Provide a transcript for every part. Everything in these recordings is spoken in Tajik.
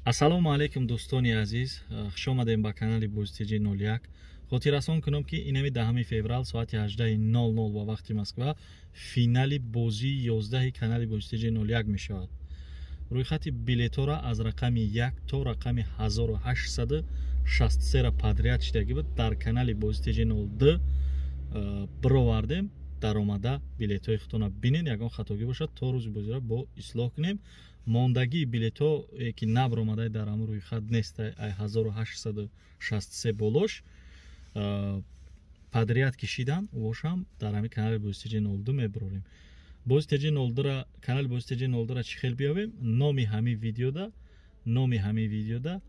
Ассалому алайкум, дӯстони азиз, хушомадем ба канали Бозитеҷи 01. Хотиррасон кунам, ки инами 10 феврал соати 18:00 ба вақти Москва финали бозии 11 канали Бозитеҷи 01 мешавад. Рӯйхати билетҳоро аз рақами 1 то рақами 1863 подряд шидагӣ буд, дар канали Бозитеҷи 02 бировардем. Даромада билетҳои худтона бинен, ягон хатогӣ бошад, то рӯзи бозиро бо ислоҳ кунем. Мондагии билетҳо, ки набаромадаи, дар ҳамун рӯйхат нест, ай 1863 болош подряд кишидан вошам дар ҳамин канали Бозитеҷи 02 мебарорем. Бозитеҷи 02-ра, канали Бозитеҷи 02-ра чӣ хел биёбем? Номи ҳамин видеода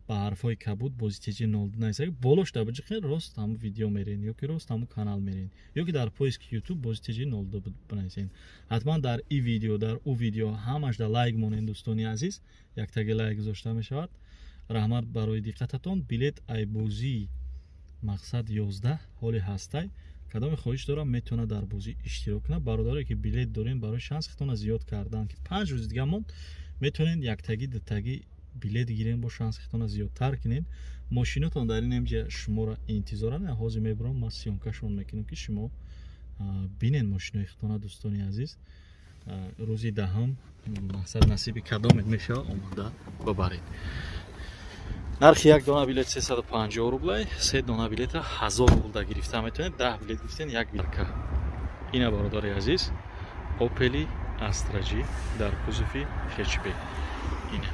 ба ҳарфҳои кабуд Бозитеҷи 02 нависаг, болош дар биҷиқен, рост ҳамун видео мерен ёки рост ҳамун канал мерен, ёки дар поиски Ютуб Бозитеҷи 02 бинависен. Ҳатман дар и видео, дар ӯ видео ҳамаш да лайк монен, дӯстони азиз, яктаги лайк гузошта мешавад. Раҳмат барои диққататон. Билет ай бозии мақсад 11 ҳоли ҳастай. Кадоме хоҳиш дорам, метавонад дар бозӣ иштирок кунад. Бародаре, ки билет дорем, барои шанс хитона зиёд кардан, ки 5 рӯзи дига монд, метавонед яктагӣ, дутагӣ билет гирен, бо шанс хитона зиёдтар кунед. Мошинотон дар ин эмҷа шуморо интизоранд. Ҳозир мебурам, ман съёмкашон мекунам, ки шумо бинен мошинои хитона. Дӯстони азиз, рӯзи 10 мақсад насиби кадомет мешавад, омода бибаред. Нархи як дона билет 350 рублай, се дона билета 1000 рубл да гирифта метавонед. 10 билет гирифтен, як билка. Ина, бародари азиз, Опели Астра Ҷи дар кузови хэтчбек. Ина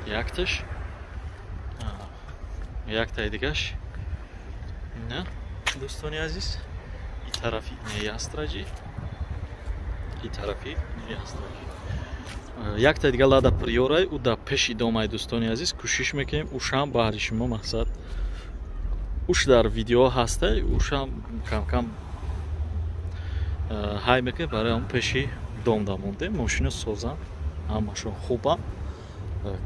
якташ, яктаи дигаш. Ина, дӯстони азиз, и тарафи инаи Астра Ҷи, и тарафи инаи Астра Ҷи. Якта дига Лада Приорай, ӯ дар пеши домай. Дӯстони азиз, кӯшиш мекунем, ушам баҳри шумо, мақсад, уш дар видео ҳастай, ушам камкам ҳай мекунем. Барои ҳам пеши дом да мондем. Мошино созанд, ҳамашон хубам.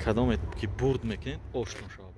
Кадоме ки бурд мекунед, ошно шавад.